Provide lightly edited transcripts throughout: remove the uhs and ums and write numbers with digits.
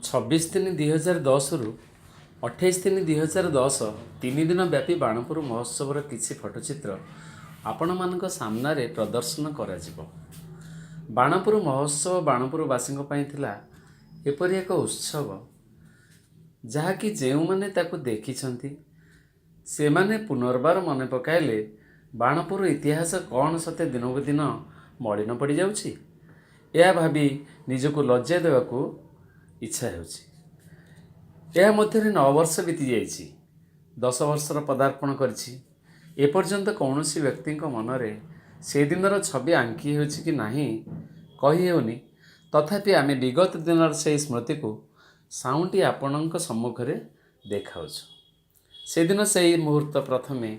26/3/2010ରୁ 28/3/2010 3 ଦିନ ବ୍ୟାପୀ ବାଣପୁର ମହୋତ୍ସବର କିଛି ଫଟୋଚିତ୍ର ଆପଣମାନଙ୍କ ସାମ୍ନାରେ ପ୍ରଦର୍ଶନ କରାଯିବ। ବାଣପୁର ମହୋତ୍ସବ ବାଣପୁରବାସୀଙ୍କ ପାଇଁ ଥିଲା ଏପରି ଏକ ଉତ୍ସବ, ଯାହାକି ଯେଉଁମାନେ ତାକୁ ଦେଖିଛନ୍ତି, ସେମାନେ ପୁନର୍ବାର ମନେ ପକାଇଲେ ବାଣପୁର ଇତିହାସ କ'ଣ ସତେ ଦିନକୁ ଦିନ ମଳିନ ପଡ଼ିଯାଉଛି, ଏହା ଭାବି ନିଜକୁ ଲଜ୍ଜା ଦେବାକୁ ଇଚ୍ଛା ହେଉଛି। ଏହା ମଧ୍ୟରେ 9 ବର୍ଷ ବିତିଯାଇଛି, 10 ବର୍ଷର ପଦାର୍ପଣ କରିଛି। ଏପର୍ଯ୍ୟନ୍ତ କୌଣସି ବ୍ୟକ୍ତିଙ୍କ ମନରେ ସେଦିନର ଛବି ଆଙ୍କି ହେଉଛି କି ନାହିଁ କହି ହେଉନି। ତଥାପି ଆମେ ବିଗତ ଦିନର ସେହି ସ୍ମୃତିକୁ ସାଉଁଟି ଆପଣଙ୍କ ସମ୍ମୁଖରେ ଦେଖାଉଛୁ। ସେଦିନ ସେହି ମୁହୂର୍ତ୍ତ ପ୍ରଥମେ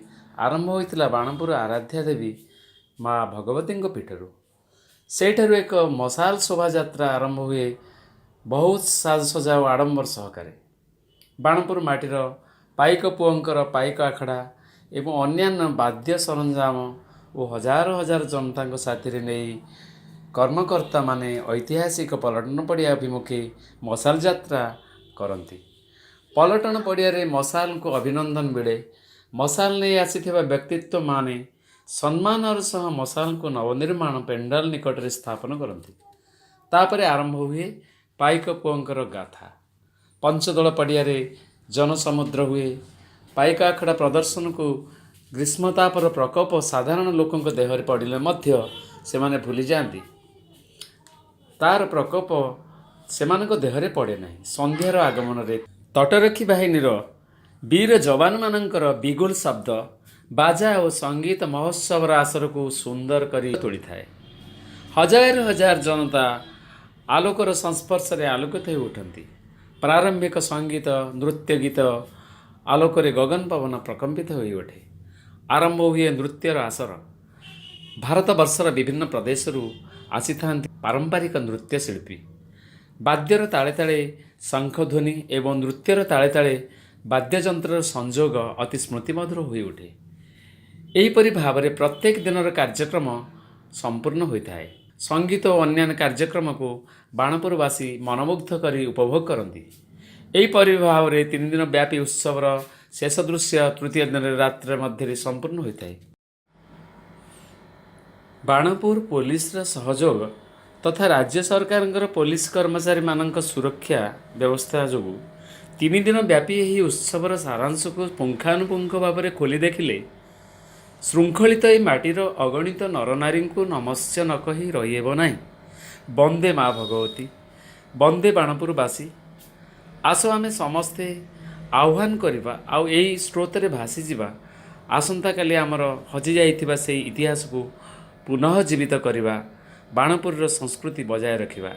ଆରମ୍ଭ ହୋଇଥିଲା ବାଣପୁର ଆରାଧ୍ୟା ଦେବୀ ମା ଭଗବତୀଙ୍କ ପୀଠରୁ। ସେଇଠାରୁ ଏକ ମଶାଲ ଶୋଭାଯାତ୍ରା ଆରମ୍ଭ ହୁଏ ବହୁତ ସାଜସଜା ଓ ଆଡ଼ମ୍ବର ସହକାରେ। ବାଣପୁର ମାଟିର ପାଇକ ପୁଅଙ୍କର ପାଇକ ଆଖଡ଼ା ଏବଂ ଅନ୍ୟାନ୍ୟ ବାଦ୍ୟ ସରଞ୍ଜାମ ଓ ହଜାର ହଜାର ଜନତାଙ୍କ ସାଥିରେ ନେଇ କର୍ମକର୍ତ୍ତାମାନେ ଐତିହାସିକ ପଲଟନ ପଡ଼ିଆ ଅଭିମୁଖେ ମଶାଲ ଯାତ୍ରା କରନ୍ତି। ପଲଟନ ପଡ଼ିଆରେ ମଶାଲଙ୍କୁ ଅଭିନନ୍ଦନ ମିଳେ। ମଶାଲ ନେଇ ଆସିଥିବା ବ୍ୟକ୍ତିତ୍ୱମାନେ ସମ୍ମାନର ସହ ମଶାଲଙ୍କୁ ନବନିର୍ମାଣ ପେଣ୍ଡାଲ ନିକଟରେ ସ୍ଥାପନ କରନ୍ତି। ତାପରେ ଆରମ୍ଭ ହୁଏ ପାଇକ ପୁଅଙ୍କର ଗାଥା। ପଞ୍ଚଦୋଳ ପଡ଼ିଆରେ ଜନସମୁଦ୍ର ହୁଏ। ପାଇକ ଆଖଡ଼ା ପ୍ରଦର୍ଶନକୁ ଗ୍ରୀଷ୍ମତାପର ପ୍ରକୋପ ସାଧାରଣ ଲୋକଙ୍କ ଦେହରେ ପଡ଼ିଲେ ମଧ୍ୟ ସେମାନେ ଭୁଲିଯାଆନ୍ତି। ତାର ପ୍ରକୋପ ସେମାନଙ୍କ ଦେହରେ ପଡ଼େ ନାହିଁ। ସନ୍ଧ୍ୟାର ଆଗମନରେ ତଟରକ୍ଷୀ ବାହିନୀର ବୀର ଯବାନମାନଙ୍କର ବିଗୁଲ ଶବ୍ଦ, ବାଜା ଓ ସଙ୍ଗୀତ ମହୋତ୍ସବର ଆସରକୁ ସୁନ୍ଦର କରି ତୋଳିଥାଏ। ହଜାର ହଜାର ଜନତା ଆଲୋକର ସଂସ୍ପର୍ଶରେ ଆଲୋକିତ ହୋଇ ଉଠନ୍ତି। ପ୍ରାରମ୍ଭିକ ସଙ୍ଗୀତ, ନୃତ୍ୟ ଗୀତ ଆଲୋକରେ ଗଗନ ପବନ ପ୍ରକମ୍ପିତ ହୋଇଉଠେ। ଆରମ୍ଭ ହୁଏ ନୃତ୍ୟର ଆସର। ଭାରତବର୍ଷର ବିଭିନ୍ନ ପ୍ରଦେଶରୁ ଆସିଥାନ୍ତି ପାରମ୍ପରିକ ନୃତ୍ୟଶିଳ୍ପୀ। ବାଦ୍ୟର ତାଳେ ତାଳେ ଶଙ୍ଖଧ୍ୱନି ଏବଂ ନୃତ୍ୟର ତାଳେ ତାଳେ ବାଦ୍ୟଯନ୍ତ୍ରର ସଂଯୋଗ ଅତି ସ୍ମୃତିମଧୁର ହୋଇଉଠେ। ଏହିପରି ଭାବରେ ପ୍ରତ୍ୟେକ ଦିନର କାର୍ଯ୍ୟକ୍ରମ ସମ୍ପୂର୍ଣ୍ଣ ହୋଇଥାଏ। ସଙ୍ଗୀତ ଓ ଅନ୍ୟାନ୍ୟ କାର୍ଯ୍ୟକ୍ରମକୁ ବାଣପୁରବାସୀ ମନମୁଗ୍ଧ କରି ଉପଭୋଗ କରନ୍ତି। ଏହିପରି ଭାବରେ 3 ଦିନ ବ୍ୟାପୀ ଉତ୍ସବର ଶେଷ ଦୃଶ୍ୟ ତୃତୀୟ ଦିନରେ ରାତ୍ରି ମଧ୍ୟରେ ସମ୍ପୂର୍ଣ୍ଣ ହୋଇଥାଏ। ବାଣପୁର ପୋଲିସର ସହଯୋଗ ତଥା ରାଜ୍ୟ ସରକାରଙ୍କର ପୋଲିସ କର୍ମଚାରୀମାନଙ୍କ ସୁରକ୍ଷା ବ୍ୟବସ୍ଥା ଯୋଗୁଁ 3 ଦିନ ବ୍ୟାପୀ ଏହି ଉତ୍ସବର ସାରାଂଶକୁ ପୁଙ୍ଖାନୁପୁଙ୍ଖ ଭାବରେ ଖୋଲି ଦେଖିଲେ ଶୃଙ୍ଖଳିତ ଏହି ମାଟିର ଅଗଣିତ ନରନାରୀଙ୍କୁ ନମସ୍ୟ ନ କହି ରହିହେବ ନାହିଁ। ବନ୍ଦେ ମା ଭଗବତୀ, ବନ୍ଦେ ବାଣପୁରବାସୀ। ଆସ, ଆମେ ସମସ୍ତେ ଆହ୍ୱାନ କରିବା ଆଉ ଏଇ ସ୍ରୋତରେ ଭାସିଯିବା। ଆସନ୍ତାକାଲି ଆମର ହଜିଯାଇଥିବା ସେଇ ଇତିହାସକୁ ପୁନଃ ଜୀବିତ କରିବା, ବାଣପୁରର ସଂସ୍କୃତି ବଜାୟ ରଖିବା।